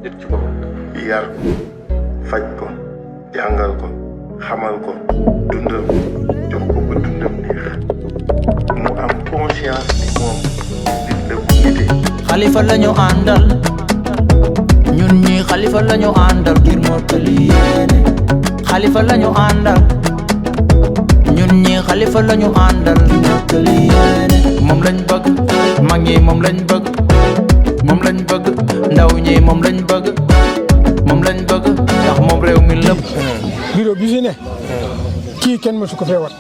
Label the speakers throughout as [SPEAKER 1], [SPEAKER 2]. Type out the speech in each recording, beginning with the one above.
[SPEAKER 1] nit ci boppam.
[SPEAKER 2] yar ko faj ko jàngal ko xamal ko dundal ko jox ko ba dundam neex mu am conscience ni moom nit la bu nite.
[SPEAKER 3] Xalifa lañu àndal ñun ñi Xalifa lañu àndal ngir mottali yéene. Xalifa lañu àndal ñun ñi Xalifa lañu àndal mottali yéene. moom lañ bëgg mag ñi moom lañ bëgg moom lañ bëgg ndaw ñi moom lañ bëgg moom lañ bëgg ndax moom réew mi lépp.
[SPEAKER 4] bureau bi fi ne kii kenn mësu ko fee wat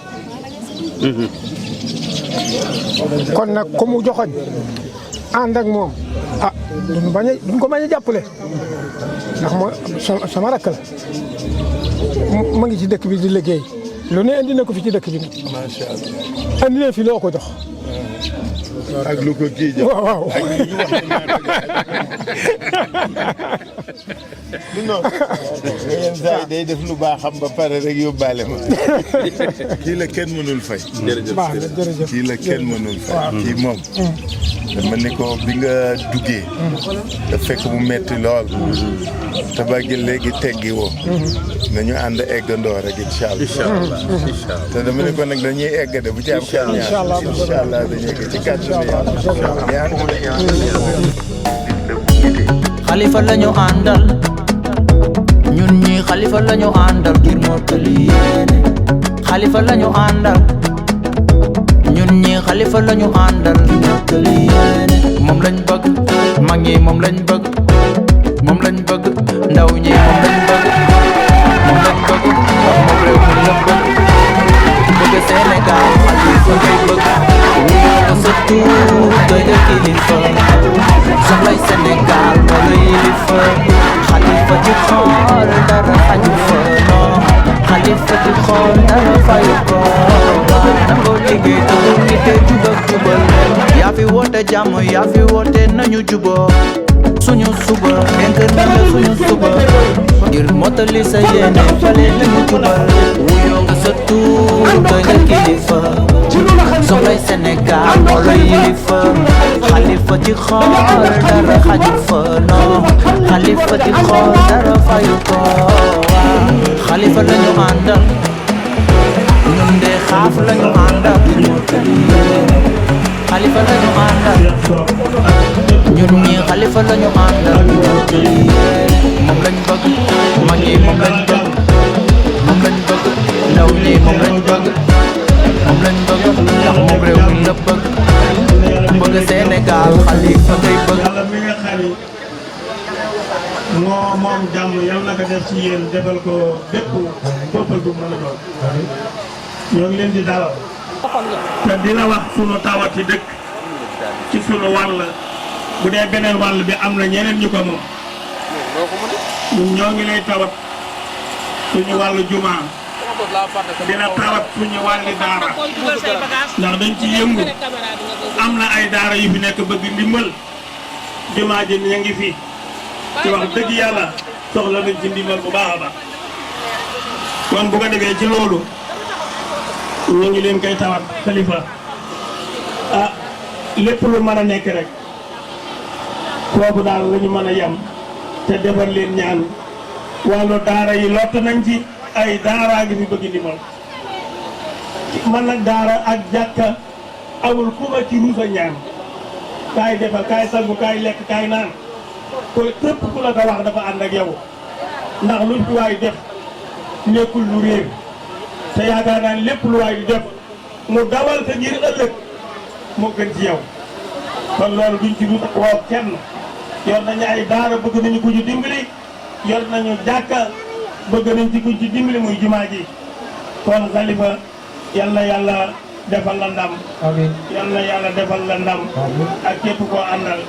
[SPEAKER 4] kon nag ku mu joxoñ ànd ak moom ah duñ ko bañ a jàppale ndax moo sama rakk la ma ngi ci dëkk bi di liggéey lu ne indi na ko fi ci dëkk bi nag.
[SPEAKER 2] macha allah.
[SPEAKER 4] andi na fi loo ko jox.
[SPEAKER 2] ak lu ko kii jox.
[SPEAKER 4] waaw
[SPEAKER 2] ak li ñu wax non yenn saa yi day def lu baax xam ba pare rek yóbbaale ma. kii la kenn mënul fay.
[SPEAKER 1] jërëjëf
[SPEAKER 4] baax na jërëjëf
[SPEAKER 2] kii la kenn mënul fay. kii moom. dama ni ko bi nga duggee. da fekk mu metti lool. te ba gi léegi teggi woo. nañu ànd eggandoo rek incha allah.
[SPEAKER 1] incha allah incha allah.
[SPEAKER 2] te dama ne ko nag dañuy egg de bu ci am xel ñaar. incha allah dañuy egg ci kàttanu yàlla.
[SPEAKER 3] Xalifa lañu àndal ñun ñi Xalifa lañu àndal ngir mottali yéene. Xalifa lañu àndal ñun ñi Xalifa lañu àndal mottali yéene. moom lañ bëgg mag ñi moom lañ bëgg moom lañ bëgg ndaw ñi moom lañ bëgg moom lañ bëgg ndax moom réew mi la bëgg bëgg Sénégal Xalifa ngay bëgg wuyoo ko sa tur doy nga kilifa soxlay Sénégal moo la yilifa Xalifa ci xool dara xaju fa non Xalifa ci xool dara fayu ko nangoo liggéey te bu nite jubal jubal yaa fi woote jàmm yaa fi woote nañu juboo suñu suba internet la suñu suba ngir mottali sa yéene fale lañu jubal wuyoo nga sa tur doy nga kilifa soxlay Sénégal moo la yilifa Xalifa ci xool dara xaju fa non Xalifa ci xool dara fayu ko Xalifa lañu àndal ñun de xaaf lañu àndal Xalifa lañu àndal ñun ñi Xalifa lañu àndal moom lañ bëgg mag ñi moom lañ bëgg moom lañ bëgg ndaw ñi moom lañ bëgg moom lañ bëgg ndax moom réew mi la bëgg bëgg Sénégal Xalifa ngay bëgg.
[SPEAKER 5] yàlla mi nga xam ni moo moom jàmm yal na ko def ci yéen defal ko bépp boppal bu mën a doon ñoo ngi leen di dalal te dina wax sunu tawati dëkk ci sunu wàll bu dee beneen wàll bi am na ñeneen ñu ko moom ñun ñoo ngi lay tawat suñu wàllu jumaa dina tawat suñu wàlli daara ndax dañ ci yëngu am na ay daara yu fi nekk bëgg ndimbal jumaa ji ña ngi fi ci wax dëgg yàlla soxla nañ ci ndimbal bu baax a baax kon bu ko defee ci loolu ñu ngi leen koy tawat Xalifa ah lépp lu mën a nekk rek kooku daal la ñu mën a yem te defal leen ñaan wàllu daara yi lott nañ ci ay daaraa ngi fi bëgg ndimbal man nag daara ak jàkka amul ku ma ci ruusa ñaan kaay defal kaay sangu kaay lekk kaay naan ko képp ku la ko wax dafa ànd ak yow ndax lu fi waay def nekkul lu réer te yaakaar naa lépp lu waay di def mu dawal ko ngir ëllëg moo gën ci yow kon loolu duñ ci ruusa woo kenn yor nañu ay daara bëgg nañu ku ñu dimbali yor nañu jàkka bëgg nañ ci ku ci dimbali muy jumaa ji kon Xalifa yal na yàlla defal la ndam yal na yàlla defal la ndam ak képp koo àndal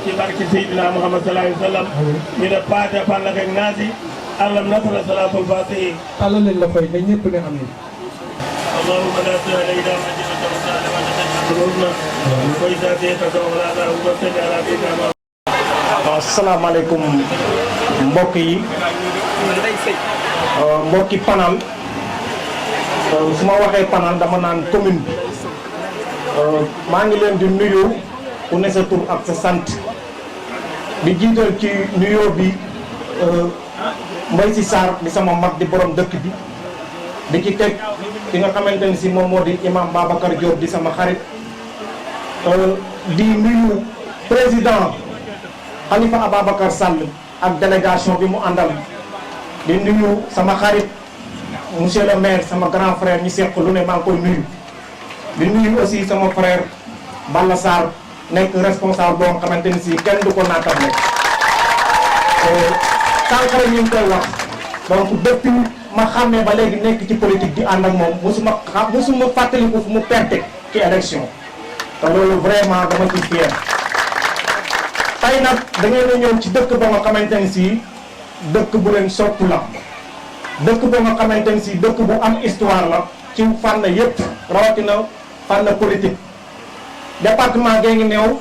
[SPEAKER 5] ci barke Seydina Muhammad sallallahu alayhi wa sallam ñu def paate fàllak ak naasi alam nasra salaatul fatihi
[SPEAKER 4] àlla leen la fay mais ñëpp ne am ni
[SPEAKER 5] allahumma la sahla illa ma ja'altahu sahlan wa anta taj'alul hazna wa idha shi'ta sawala wa salli ala sayyidina.
[SPEAKER 6] waaw asalaamaaleykum mbokk yi mbokki Panal su ma waxee Panal dama naan commune bi maa ngi leen di nuyu ku ne sa tur ak sa sant di jiital ci nuyoo bi Mbaye Sy Sarr di sama mag di borom dëkk bi di ci teg ki nga xamante ni si moom moo di imam Babacar Diop di sama xarit di nuyu président Khalifa Ababacar Sall ak délégation bi mu àndal di nuyu sama xarit monsieur le maire sama grand frère ñi seq lu ne maa ngi koy nuyu di nuyu aussi sama frère Balla Sarr nekk responsable boo xamante ni si kenn du ko naatable sànq rek ñu ngi koy wax donc depuis ma xàmmee ba léegi nekk ci politique di ànd ak moom musuma fàttaliku fu mu perte ci élection te loolu vraiment dama ci fier tey nag da ngeen a ñëw ci dëkk ba nga xamante ni si dëkk bu leen sopp la dëkk ba nga xamante ni si dëkk bu am histoire la ci fànn yépp rawatina fànn politique département gee ngi neew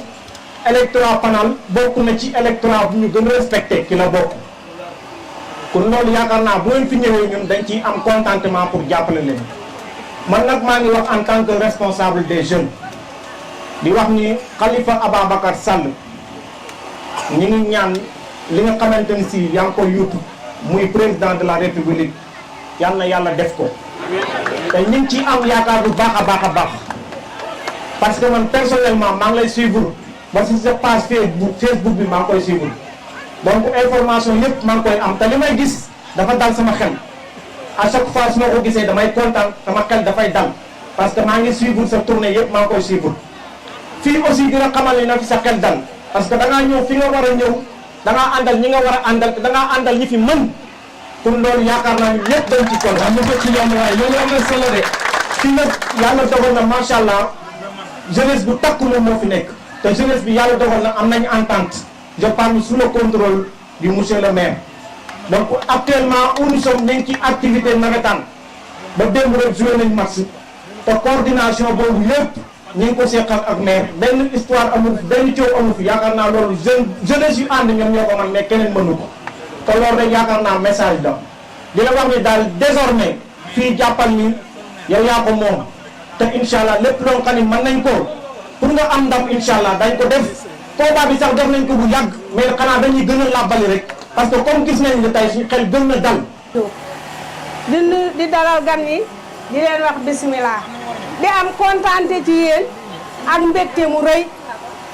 [SPEAKER 6] électorat panal bokk na ci électorat bu ñu gën a respecté ki la bokk kon loolu yaakaar naa bu ngeen fi ñëwee ñun dañ ciy am contentement pour jàppale leen man nag maa ngi wax en tant que responsable des jeunes di wax ni Khalifa Ababacar Sall ñi ngi ñaan li nga xamante ni si yaa ngi koy yuutu muy président de la république yal na yàlla def ko te ñu ngi ciy am yaakaar bu baax a baax a baax parce que man personnellement maa ngi lay suivre ba si sa page Facebook bi maa ngi koy suivre donc information yëpp maa ngi koy am te li may gis dafa dal sama xel à chaque fois su ma ko gisee damay kontaan sama xel dafay dal parce que maa ngi suivre sa tournée yëpp maa ngi koy suivre fii aussi dina xamal ni na fi sa xel dal parce que da ngaa ñëw fi nga war a ñëw da ngaa àndal ñi nga war a àndal da ngaa àndal ñi fi mën kon loolu yaakaar naa ni ñëpp dañ ci kontaan.
[SPEAKER 1] am na ko ci yomb waaye loolu am na solo de.
[SPEAKER 6] fii nag yàlla dogal na macha allah jeunesse bu takku moom moo fi nekk te jeunesse bi yàlla dogal na am nañu entente je parle sous le contrôle du monsieur le maire. donc actuellement où nous sommes nañ ci activité nawetaan ba démb rek joué nañ match te coordination boobu yëpp ñu ngi ko seqal ak maire benn histoire amul benn coow amu fi yaakaar naa loolu jeunesse yu ànd ñoom ñoo ko man mais keneen mënu ko te loolu rek yaakaar naa message la di la wax ni daal désormais fii jàppal ni yow yaa ko moom te incha allah lépp loo xam ni mën nañ ko pour nga am ndam incha allah dañ ko def combat bi sax def nañ ko bu yàgg mais xanaa dañuy gën a làbbali rek parce que comme gis nañ ne tey suñu xel gën na dal.
[SPEAKER 7] di dalal gan yi di leen wax bismillah di am kontaante ci yéen ak mbégte mu rëy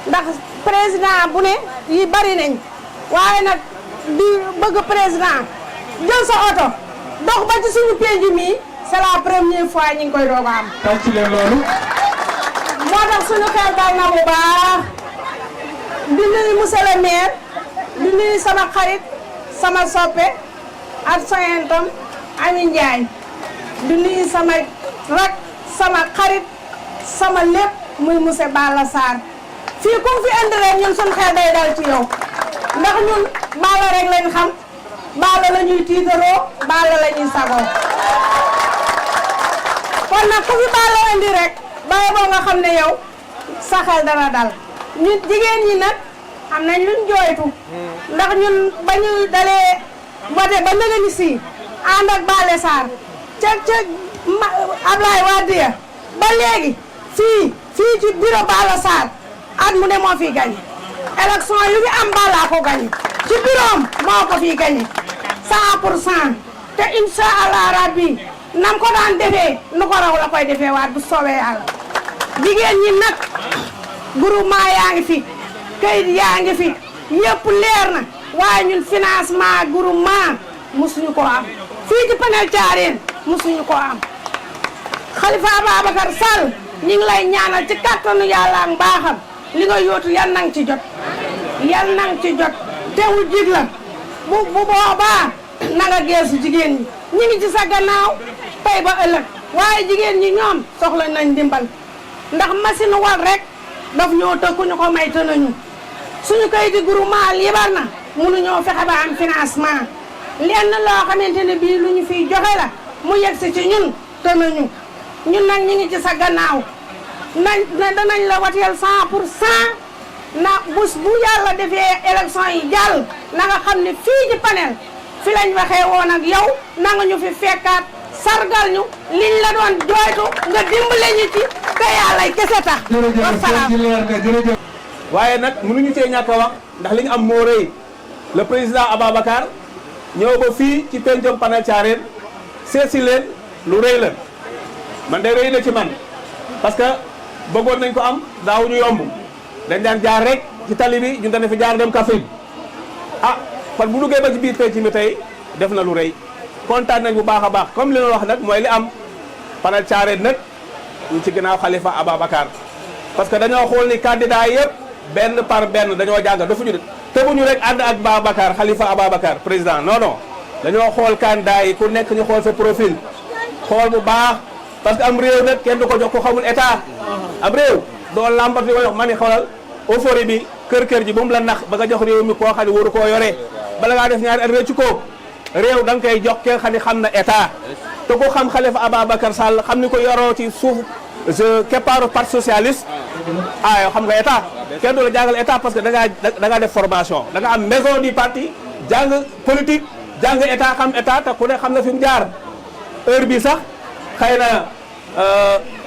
[SPEAKER 7] ndax président bu ne yi bari nañ waaye nag di bëgg président jël sa oto dox ba ci suñu penc mi c'est la première fois ñu ngi koy doog a am.
[SPEAKER 1] tàcc leen loolu.
[SPEAKER 7] moo tax suñu xel dal na bu baax di nuyu monsieur le maire di nuyu sama xarit sama soppe ak soyentam Ami Ndiaye di nuyu sama rak sama xarit sama lépp muy monsieur Balla Sarr fii ku fi indi rek ñun suñu xel day dal ci yow ndax ñun Balla rek lañ xam Balla la ñuy tiitaroo Balla la ñuy sagoo kon nag ku fi Balla indi rek baye boo nga xam ne yow sa xel dana dal ñun jigéen ñi nag am nañ luñ jooytu ndax ñun ba ñu dalee voté ba nëga ni si ànd ak Balla Sarr ca Ablaye Wade ba léegi fii ci bureau Balla Sarr at mu ne moo fi gagné élection yu fi am Balla ko gagné ci bureau moo ko fi gagné 100% te incha allah rabbi nam ko daan defee nu ko raw la koy defee waat bu soobee yàlla jigéen ñi nag groupement yaa ngi fi kayit yaa ngi fi yëpp leer na waaye ñun financement groupement musuñu ko am fii ci Panel Thiarène musuñu ko am Khalifa Ababacar Sall ñi ngi lay ñaanal ci kattanu yàlla ak mbaaxam li nga yóotu yal nang ci jot teewul jig la bu boobaa na nga geesu jigéen ñi ngi ci sa gannaaw tey ba ëllëg waaye jigéen ñi ñoom soxla nañ ndimbal ndax machine wal rek daf ñoo tëkku ñu ko may tënañu suñu kayiti groupement libar na mënuñoo fexe ba am financement lenn loo xamante ne bii lu ñu fiy joxe la mu yegsi ci ñun tënañu ñun nag ñi ngi ci sa gannaaw danañ la wateel 100% na bus bu yàlla defee élection yi jàll na nga xam ne fii ci Panel fi lañ waxee woon ak yow na nga ñu fi fekkaat sargal ñu liñ la doon jooytu nga dimbale ñu ci te yàlla kese tax.
[SPEAKER 1] jërëjëf
[SPEAKER 8] waaye nag mënuñu cee ñàkk a wax ndax li ñu am moo rëy le président Ababacar ñëw ba fii ci pencum Panel Thiarène seet si leen lu rëy la man de rëy na ci man parce que bëggoon nañ ko am daawuñu yomb dañ daan jaar rek ci tali bi ñun dañu fi jaar dem Kaffrine ah kon bu duggee ba ci biir penc mi tey def na lu rëy kontaan nañ bu baax a baax comme li ma wax nag mooy li am Panel Thiarène nag ñu ci ginnaaw Khalifa Ababacar parce que dañoo xool ni candidat yëpp benn par benn dañoo jàng dafuñu tëbuñu rek ànd ak Babacar Khalifa Ababacar président non non dañoo xool candidat yi ku nekk ñu xool sa profil xool bu baax parce que am réew nag kenn du ko jox ko xamul état am réew doo làmbat di ko jox ma ni xoolal euphorie bi kër ji bu mu la nax ba nga jox réew mi koo xam ne waru koo yore bala ngaa def ñaari at réew ci ko réew da nga koy jox kenn xam ne xam na état te ko xam Khalifa Ababacar Sall xam ni ko yoroo ci suuf keppaaru parti socialiste ah yow xam nga état kenn du la jàngal état parce que da ngaa def formation da nga am maison du parti jàng politique jàng état xam état te ku ne xam na fi mu jaar heure bi sax xëy na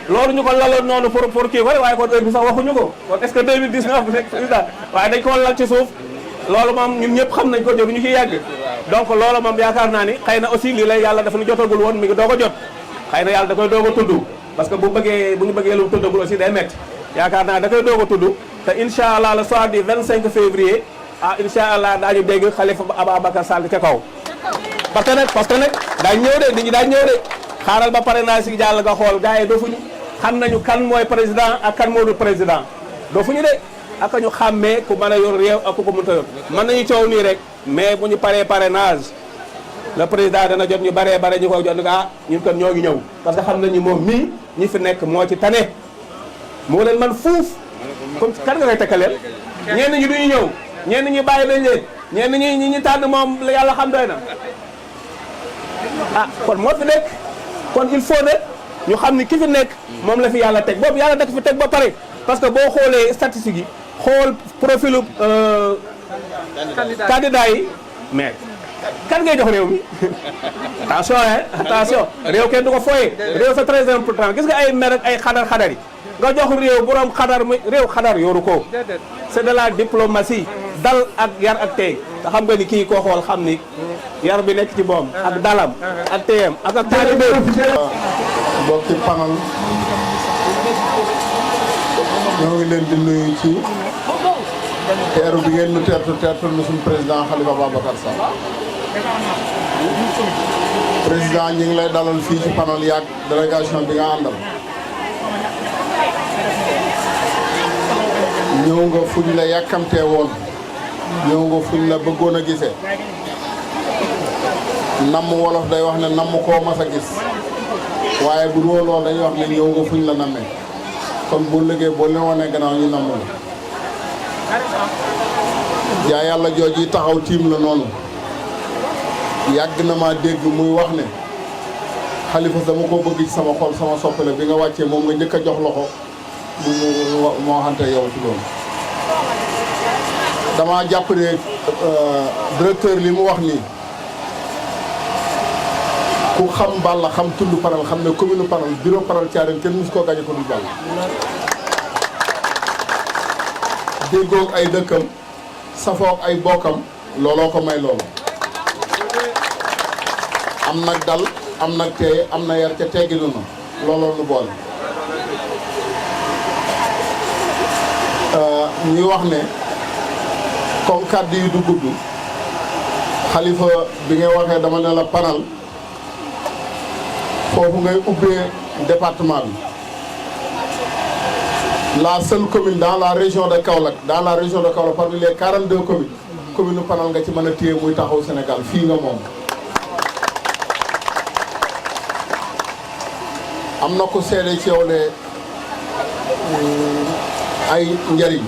[SPEAKER 8] loolu ñu ko laloon noonu pour kii ko waaye kon heure bi sax waxuñu ko kon est-ce que 2019 rek président waaye dañ ko lal ci suuf loolu moom ñun ñëpp xam nañ ko jot ñu ciy yàgg donc loolu moom yaakaar naa ni xëy na aussi lii lay yàlla dafa ñu jotagul woon mi ngi doog a jot xëy na yàlla da koy doog a tudd parce que bu ñu bëggee lu tuddagul aussi day métti yaakaar naa da koy doog a tudd te incha allah le soir du 25 février ah incha allah daañu dégg Khalifa Ababacar Sall ca kaw parce que nag daañu ñëw de nit ñi daañu ñëw de xaaral ba pare naa si jàll nga xool gars yi doofuñu xam nañu kan mooy président ak kan moo dul président doofuñu de ak ñu xàmmee ku mën a yor réew ak ku ko mënta yor mën nañu coow nii rek mais bu ñu paree parrainage le président dana jot ñu bare ñu koy jot ah ñun kon ñoo ngi ñëw parce que xam nañu moom mii ñi fi nekk moo ci tane moo leen man fuuf comme kan nga koy tekkaleel ñenn ñi duñu ñëw ñenn ñi bàyyi nañ leen ñenn ñi tànn moom la yàlla xam doy na ah kon moo fi nekk kon il faut ne ñu xam ni ki fi nekk moom la fi yàlla teg boobu yàlla da ko fi teg ba pare parce que boo xoolee statistiques yi xool profilu candidat yi mais kan ngay jox réew mi attention attention réew kenn du ko fooyee réew c'est très important gis nga ay mer ak ay xadar yi nga jox réew borom xadar muy réew xadar yoru ko c'est de la diplomatie dal ak yar ak tey te xam nga ni kii koo xool xam ni yar bi nekk ci boom ak dalam ak teyam ak taalibe
[SPEAKER 2] mbokki panel ñoo ngi leen di nuyu ci teeru bi ngeen ñu teertu na suñu président Khalifa Ababacar Sall président ñi ngi lay dalal fii ci panel yaag délégation bi nga àndal ñëw nga fuñ la yàkkamtee woon ñëw nga fuñ la bëggoon a gisee namm wolof day wax ne namm koo mas a gis waaye bu dul loolu dañuy wax ne ñëw nga fuñ la nammee kon bu liggéey boo leen wanee gannaaw ñu namm la jaa yàlla jooj yi taxaw tiim la noonu yàgg na maa dégg muy wax ne Khalifa dama ko bëgg ci sama xol sama soppale bi nga wàccee moom nga njëkk a jox loxo moo xante yow ci loolu dama jàpp ne directeur li mu wax nii ku xam Balla xam tund Panel xam ne commune Panel bureau Panel Thiarène kenn mus koo gañe ko dul Balla déggoog ay dëkkam safoog ay bokkam looloo ko may loolu am nag dal am nag teey am na yar ca tegginu na looloo nu boole ñuy wax ne comme kàddu yi du gudd Khalifa bi ngay waxee dama ne la Panel foofu ngay ubbee département bi la seule commune dans la région de Kaolack parmi les 42 communes commune Panel nga ci mën a téye muy taxaw Sénégal fii nga moom am na ko seede ci yow ne ay njariñ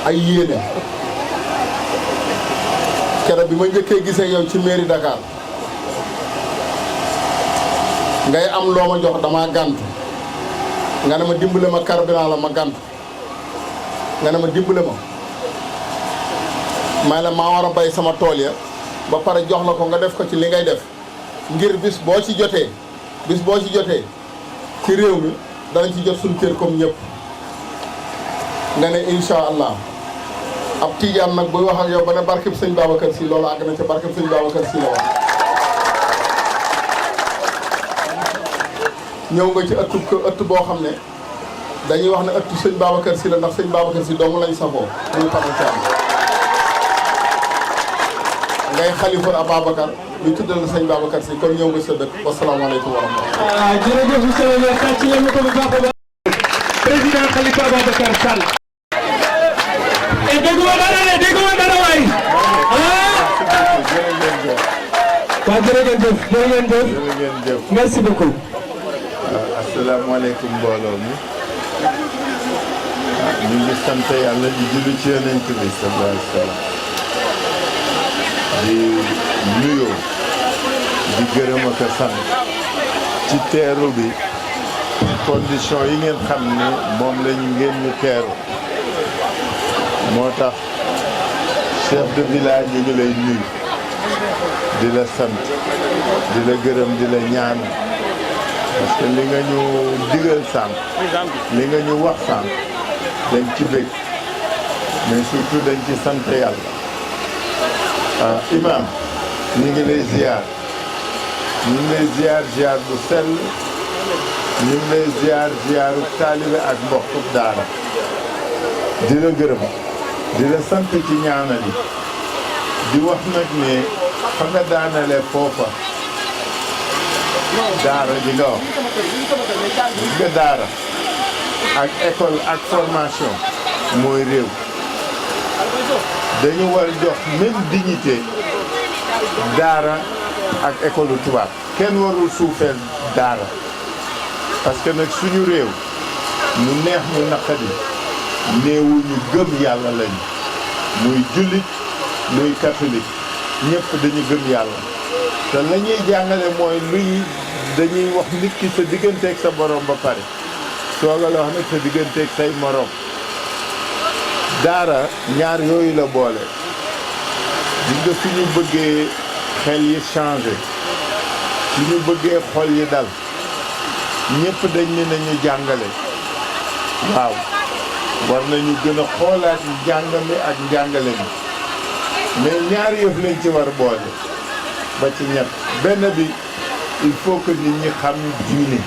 [SPEAKER 2] ay yéene keroog bi ma njëkkee gisee yow ci mairie Dakar ngay am loo ma jox dama gàntu nga ne ma dimbale ma carburant la ma gàntu nga ne ma dimbale ma may la maa war a bay sama tool ya ba pare jox la ko nga def ko ci li ngay def ngir bis boo ci jotee ci réew mi danañ ci jot suñu kër comme ñëpp nga ne incha allah
[SPEAKER 9] ab Tijaan nag buy wax ak yow ba ne barkeb sëñ Babacar Sy loolu àgg na ca barkeb sëñ Babacar Sy la wax. ñëw nga ci ëtt boo xam ne dañuy wax ne ëttu sëñ Babacar Sy la ndax sëñ Babacar Sy dong lañ safoo muy Panel Thiarène ngay xalifa Ababacar ñu tuddal la sëñ Babacar Sy kon ñëw nga sa dëkk wasalaamaaleykum wa rahmatulah.
[SPEAKER 1] jërëjëf monsieur le maire tàcc leen ko bu baax a baax. président Khalifa Ababacar Sall. et dégguma dara waay. waaw jërëjëf. merci beaucoup.
[SPEAKER 2] asalaamaaleykum mbooloo mi ñu ngi sant yàlla di julli ci yonent bi sallallahu alayhi wa sallam di nuyoo di gërëm ak a sant ci teeru bi condition yi ngeen xam ne moom lañu ngeen ñu teeru moo tax chef de village yi ñu lay nuyu di la sant di la gërëm di la ñaan parce que li nga ñu digal sànq li nga ñu wax sànq dañ ci bëgg mais surtout dañ ci sant yàlla imam ñu ngi lay ziar ziar bu sell ñu ngi lay ziaru taalibe ak mbokku daara di la gërëm di la sant ci ñaanal yi di wax nag ne fa nga daanale foofa daara ji nga wax nga daara ak école ak formation mooy réew dañu war jox même dignité daara ak école tubaab kenn warul suufeel daara parce que nag suñu réew mu neex mu naqadi néewu ñu gëm yàlla lañu muy jullit muy catholique ñëpp dañu gëm yàlla te la ñuy jàngale mooy luy dañuy wax nit ki sa digganteeg sa borom ba pare sooga la wax nag sa digganteeg say morom daara ñaar yooyu la boole gis nga suñu bëggee xel yi changé suñu bëggee xol yi dal ñëpp dañ ne nañu jàngale waaw war nañu gën a xoolaat njàng mi ak njàngale mi mais ñaari yëf lañ ci war boole ba ci ñett benn bi il faut que nit ñi xam diine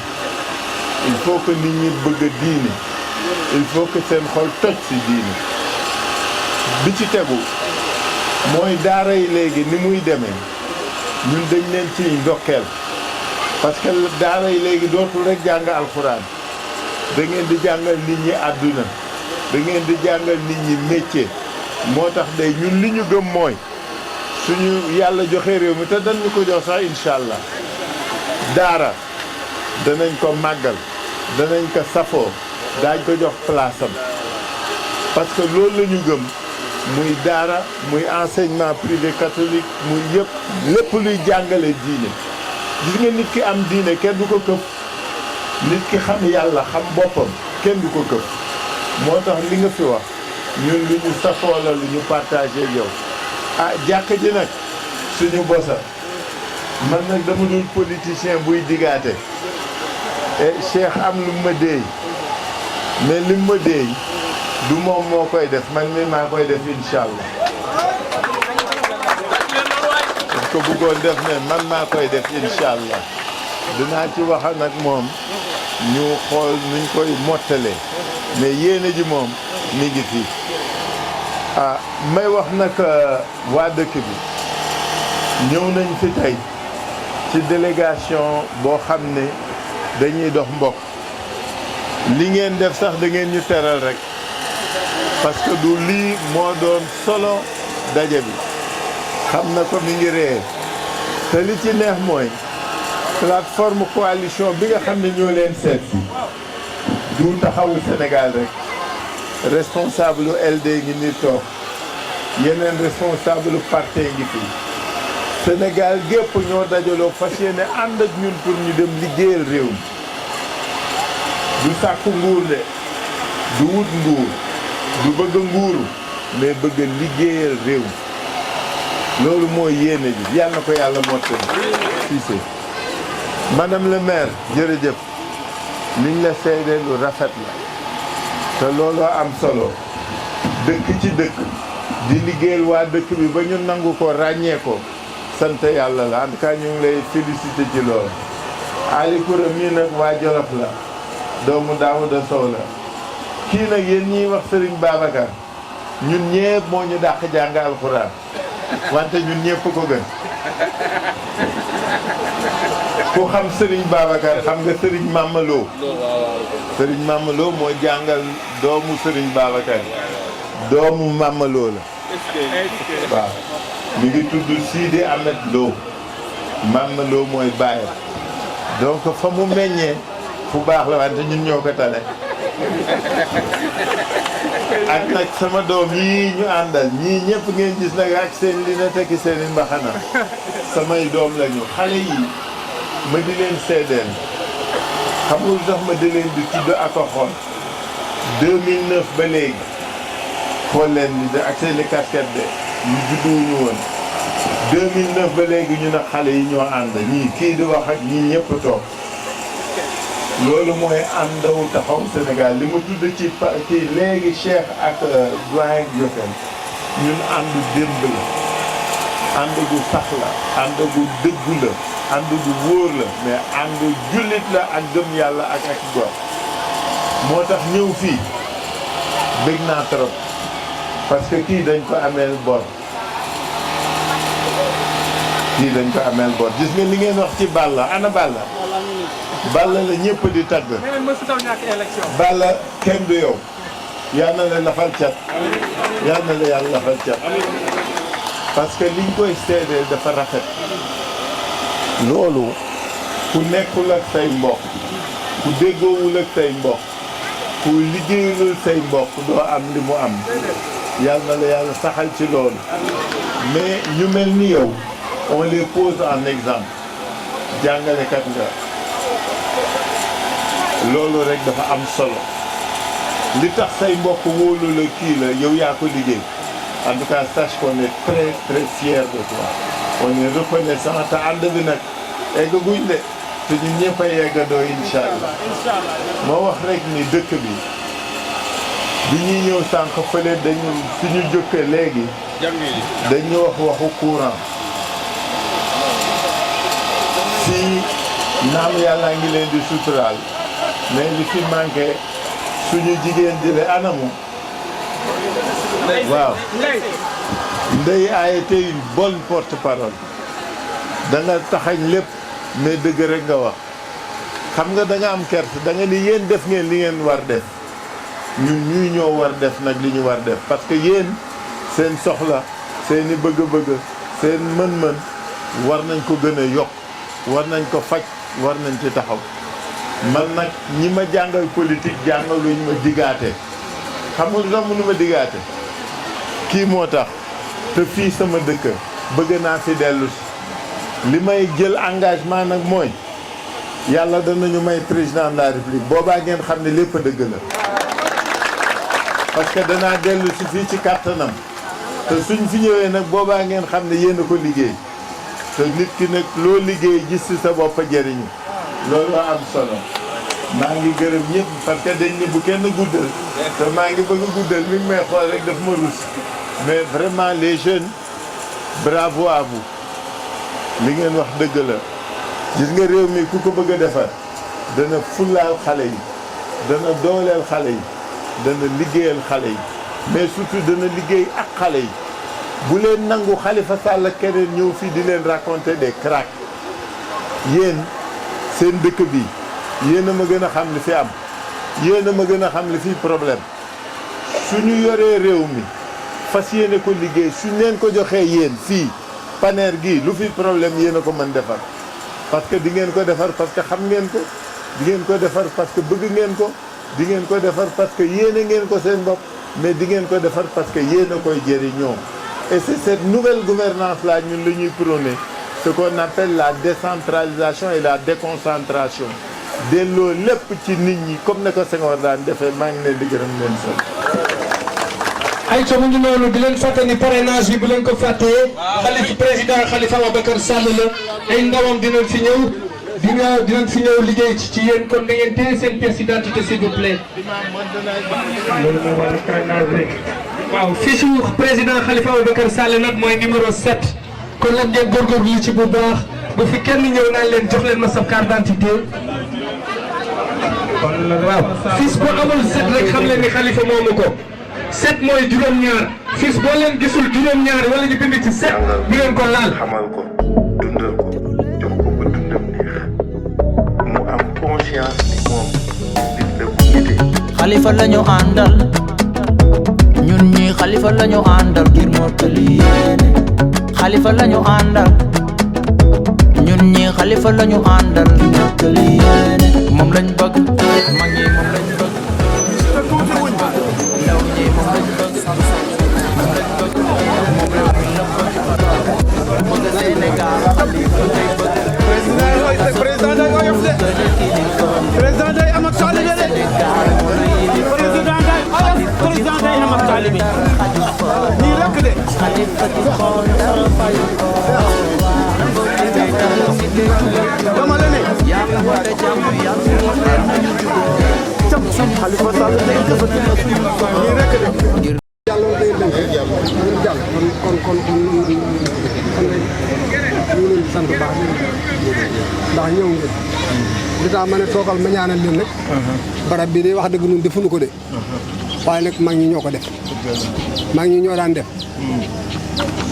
[SPEAKER 2] il faut que nit ñi bëgg a diine il faut que seen xol toj ci diine bi ci tegu mooy daara yi léegi ni muy demee ñun dañ leen ciy ndokkeel parce que daara yi léegi dootul rek jàng alxuraan da ngeen di jàngal nit ñi àdduna da ngeen di jàngal nit ñi métier moo tax day ñun li ñu gëm mooy suñu yàlla joxe réew mi te dañ ñu ko jox sax incha allah daara danañ ko màggal danañ ko safoo daañ ko jox place am parce que loolu la ñu gëm muy daara muy enseignement privé catholique muy yëpp lépp luy jàngale diine gis nga nit ki am diine kenn du ko këf nit ki xam yàlla xam boppam kenn du ko këf moo tax li nga fi wax ñun lu ñu safoo la lu ñu partagé yow jàkk ji nag suñu bosa man nag dama dul politicien buy digaate Cheikh am lu ma déey mais li ma déey du moom moo koy def man mi maa koy def incha allah daf ko bëggoon def ne man maa koy def incha allah dinaa ci waxa nag moom ñu xool nuñ koy mottalee mais yéene ji moom mi ngi fi may wax nag waa dëkk bi ñëw nañ fi tey ci délégation boo xam ne dañuy dox mbokk li ngeen def sax da ngeen ñu teral rek parce que du lii moo doon solo daje bi xam na ko mi ngi ree te li ci neex mooy plateforme coalition bi nga xam ne ñoo leen seet si du taxawu Sénégal rek responsable LD ngi ni toog yeneen responsable parti ngi fi Sénégal gépp ñoo dajaloo fas yéene ànd ak ñun pour ñu dem liggéeyal réew mi du sàkku nguur de du wut nguur du bëgg nguuru mais bëgg liggéeyal réew mi loolu mooy yéene ji yàlla na ko yàlla mottali Cissé madame le maire jërëjëf liñ la seede lu rafet la te looloo am solo dëkk ci dëkk di liggéeyal waa dëkk bi ba ñu nangu ko ràññee ko sant yàlla la en tout cas ñu ngi lay félicité ci loolu. Ali Koura mii nag waa Jolof la doomu Daouda Sow la kii nag yéen ñiy wax Serigne Babacar ñun ñëpp moo ñu dàq jàng alxuraan wante ñun ñëpp ko gën ku xam Serigne Babacar xam nga Serigne Mamadou Serigne Mamadou moo jàngal doomu Serigne Babacar doomu Mamadou la waaw mi ngi tudd Sidi Ahmed Lo Mamadou mooy bàyyam donc fa mu meññee fu baax la wante ñun ñoo ko tale ak nag sama doom yii ñu àndal ñii ñëpp ngeen gis nag ak seen li na tekki seen i mbaxana samay doom lañu xale yi ma di leen seedeel xam nga lu tax ma di leen di tudd ak a xool 2009 ba léegi xool leen ni de ak seen i casquette de ñu judduwuñu woon 2009 ba léegi ñu ne xale yi ñoo ànd ñii kii di wax ak ñii ñëpp toog loolu mooy àndawu taxaw Sénégal li mu tudd ci léegi Cheikh ak doyen Diofène ñun àndu démb la ànd gu sax la ànd gu dëggu la ànd gu wóor la mais àndu jullit la ak gëm yàlla ak gor moo tax ñëw fii bëgg naa trop parce que kii dañ ko ameel bor gis nga li ngeen wax ci Balla ana Balla Balla la ñëpp di tagg Balla kenn du yow yal na la lafal cat yal na la yàlla lafal cat parce que liñ koy seedeel dafa rafet loolu ku nekkul ak say mbokk ku déggoowul ak say mbokk ku liggéeyulul say mbokk doo am li mu am yal na la yàlla saxal ci loolu mais ñu mel ni yow on les pose en exemple jàngalekat nga loolu rek dafa am solo li tax say mbokk wóolu la kii la yow yaa ko liggéey en tout cas sache qu'on est très très fiers de toi on est reconnaissant te ànd bi nag eggaguñ de te ñun ñëpp a yeggandoo incha allah moo wax rek ni dëkk bi ñuy ñëw sànq fële dañu fi ñu jókkee léegi dañu wax waxu courant fii naam yàlla ngi leen di suturaal mais li fi manqué suñu jigéen di le anamu waaw Ndeye a été une bonne porte-parole da nga taxañ lépp mais dëgg rek nga wax xam nga da nga am kerte da nga ni yéen def ngeen li ngeen war def ñun ñuy ñoo war def nag li ñu war def parce que yéen seen soxla seeni bëgg-bëgg seen mën-mën war nañ ko gën a yokk war nañ ko faj war nañ ci taxaw man nag ñi ma jàngal politique jàngaluñ ma digaate xam nga lu tax mënu ma digaate kii moo tax te fii sama dëkk bëgg naa fi dellu si li may jël engagement nag mooy yàlla danañu may président de la république boobaa ngeen xam ne lépp dëgg la parce que danaa dellu si fii ci kàttanam te suñ fi ñëwee nag boobaa ngeen xam ne yéen a ko liggéey te nit ki nag loo liggéey gis ci sa bopp jëriñu loolu am solo maa ngi gërëm ñëpp parce que dañ ni bu kenn guddal te maa ngi bëgg a guddal mi ngi may xool rek daf ma rus mais vraiment les jeunes bravo à vous li ngeen wax dëgg la gis nga réew mi ku ko bëgg a defar dana fullaal xale yi dana dooleel xale yi dana liggéeyal xale yi mais surtout dana liggéey ak xale yi bu leen nangu Khalifa Sall ak keneen ñëw fii di leen raconter des cracks yéen seen dëkk bi yéen a ma gën a xam li fi am yéen a ma gën a xam li fi problème suñu yoree réew mi fas yéene ko liggéey suñ leen ko joxee yéen fii Paner gii lu fi problème yéen a ko mën defar parce que di ngeen ko defar parce que xam ngeen ko di ngeen ko defar parce que bëgg ngeen ko di ngeen ko defar parce que yéene ngeen ko seen bopp mais di ngeen ko defar parce que yéen a koy jëriñoo et c'est cette nouvelle gouvernance là ñun la ñuy prôner ce qu'on appelle la décentralisation et la déconcentration delloo lépp ci nit ñi comme ne ko Senghor daan defee maa ngi leen di gërëm leen sant.
[SPEAKER 1] ay ca mu ngi noonu di leen fàttali parrainage bi bu leen ko fàttee président Khalifa Ababacar Sall la ay ndawam dinañ fi ñëw dinañ fi ñëw liggéey ci yéen kon da ngeen téye seen pièce d'identité s'il vous plaît.
[SPEAKER 5] loolu moo waral parrainage bi
[SPEAKER 1] waaw fiche président Khalifa Ababacar Sall nag mooy numéro 7 kon nag ngeen góorgóorlu ci bu baax bu fi kenn ñëw naan leen jox leen ma sa carte d'identité waaw fiche boo amul 7 rek xam leen ni Khalifa moomu ko 7 mooy juróom-ñaar fiche boo leen gisul juróom-ñaar wala ñu bind ci 7 bu leen ko laal.
[SPEAKER 2] xamal ko dundal ko jox ko ba dundam neex mu am conscience ni moom nit la bu nite.
[SPEAKER 3] Khalifa lañu àndal ñun ñi Khalifa lañu àndal ngir mottali yéene Khalifa lañu àndal ñun ñi Khalifa lañu àndal ngir mottali yéene moom lañ bëgg mag ñi moom lañ bëgg ndaw ñi moom lañ bëgg moom lañ bëgg moom réew mi la bëgg bëgg Sénégal Khalifa lay bëgg
[SPEAKER 10] président day oyof de président day am ak taalibe de président day oyof président day am ak taalibe nii rek de dama la ne Khalifa Sall day dafa nii rek de
[SPEAKER 4] jàlloon day dem ñun jàll kon ñu ngi leen di sant baax ndax ñëw ngeen li tax ma ne toogal ma ñaanal leen nag barab bi de wax dëgg ñun defuñu ko de waaye nag mag ñi ñoo ko def mag ñi ñoo daan def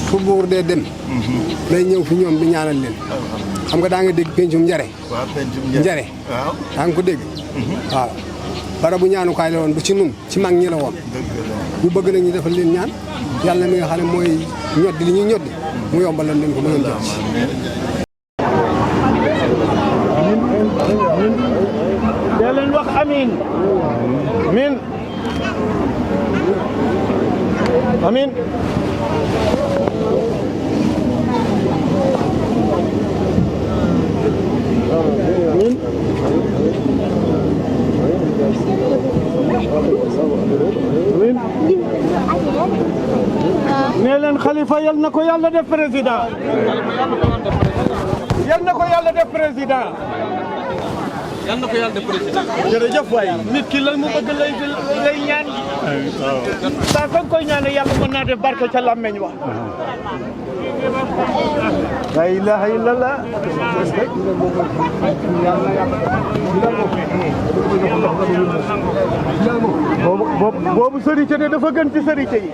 [SPEAKER 4] fu buur dee dem day ñëw fi ñoom di ñaanal leen xam nga daa nga dégg pencum njare njare daa nga ko dégg waaw barabu ñaanukaay la woon bu ci nun ci mag ñi la woon ñu bëgg nag ñu defal leen ñaan yàlla mi nga xam ne mooy ñoddi li ñuy ñoddi mu yombalal leen ko ba ngeen jot ci
[SPEAKER 10] dee leen wax amiin amiin amiin nee leen Khalifa yal na ko yàlla def président yal na ko yàlla def président yal na ko yàlla def président jërëjëf waay nit ki lan mu bëgg lay ñaan saa fa nga koy ñaane yàlla mën naa def barke ca làmmeñ wax la ilaha illallah boobu sërite de dafa gën ci sërite yi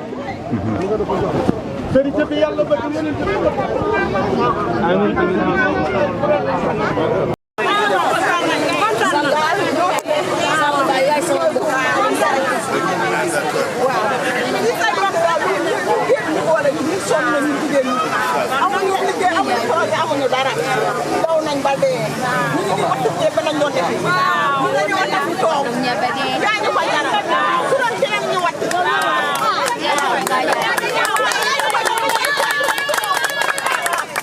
[SPEAKER 10] sërite bi yàlla bëgg mënul
[SPEAKER 11] amuñu dara daw nañ ba dee ñu ngi wax dëgg ba nañ doon def ñu ngi doon def toog yaa ñu ko jaral su doon keneen ñu wàcc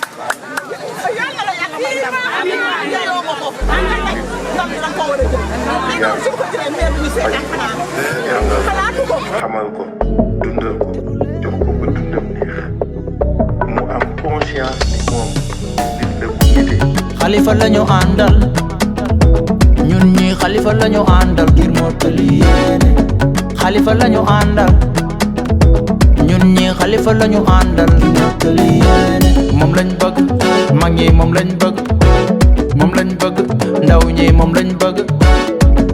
[SPEAKER 11] yàlla la yàlla may ndam yàlla ko ko ndam dina ko war a jël su ko jëlee meer bi ñu seetaan xalaatu ko
[SPEAKER 2] xamal ko dundal ko jox ko ba dundam neex mu am conscience ni moom nit la bu nite.
[SPEAKER 3] Khalifa lañu àndal ñun ñi Khalifa lañu àndal ngir mottali yéene Khalifa lañu àndal ñun ñi Khalifa lañu àndal ngir mottali yéene moom lañ bëgg mag ñi moom lañ bëgg moom lañ bëgg ndaw ñi moom lañ bëgg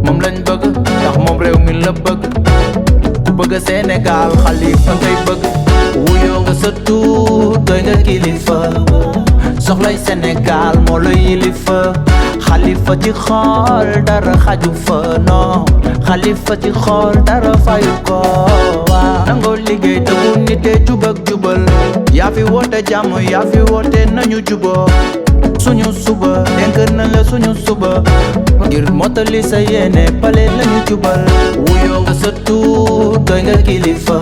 [SPEAKER 3] moom lañ bëgg ndax moom réew mi la bëgg ku bëgg Sénégal Khalifa ngay bëgg wuyoo nga sa tuut doy nga kilifa soxlay Sénégal moo la yilifa Khalifa ci xool dara xaju fa non Khalifa ci xool dara fayu ko waaw nangoo liggéey te bu nite jub ak jubal yaa fi woote jàmm yaa fi woote nañu juboo suñu suba dénk na la suñu suba ngir mottali sa yéene pale lañu jubal wuyoo nga sa tuut doy nga kilifa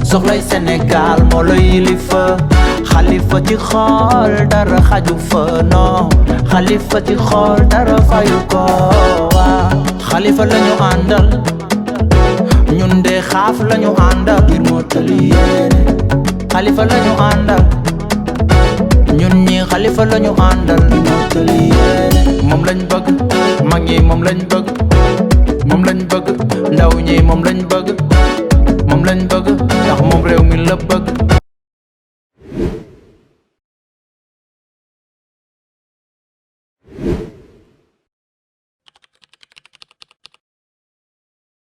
[SPEAKER 3] soxlay Sénégal moo la yilifa Khalifa ci xool dara xaju fa non Khalifa ci xool dara fayu ko waaw Khalifa lañu àndal ñun de xaaf lañu àndal ngir mottali yéene Khalifa lañu àndal ñun ñi Khalifa lañu àndal ngir mottali yéene moom lañ bëgg mag ñi moom lañ bëgg moom lañ bëgg ndaw ñi moom lañ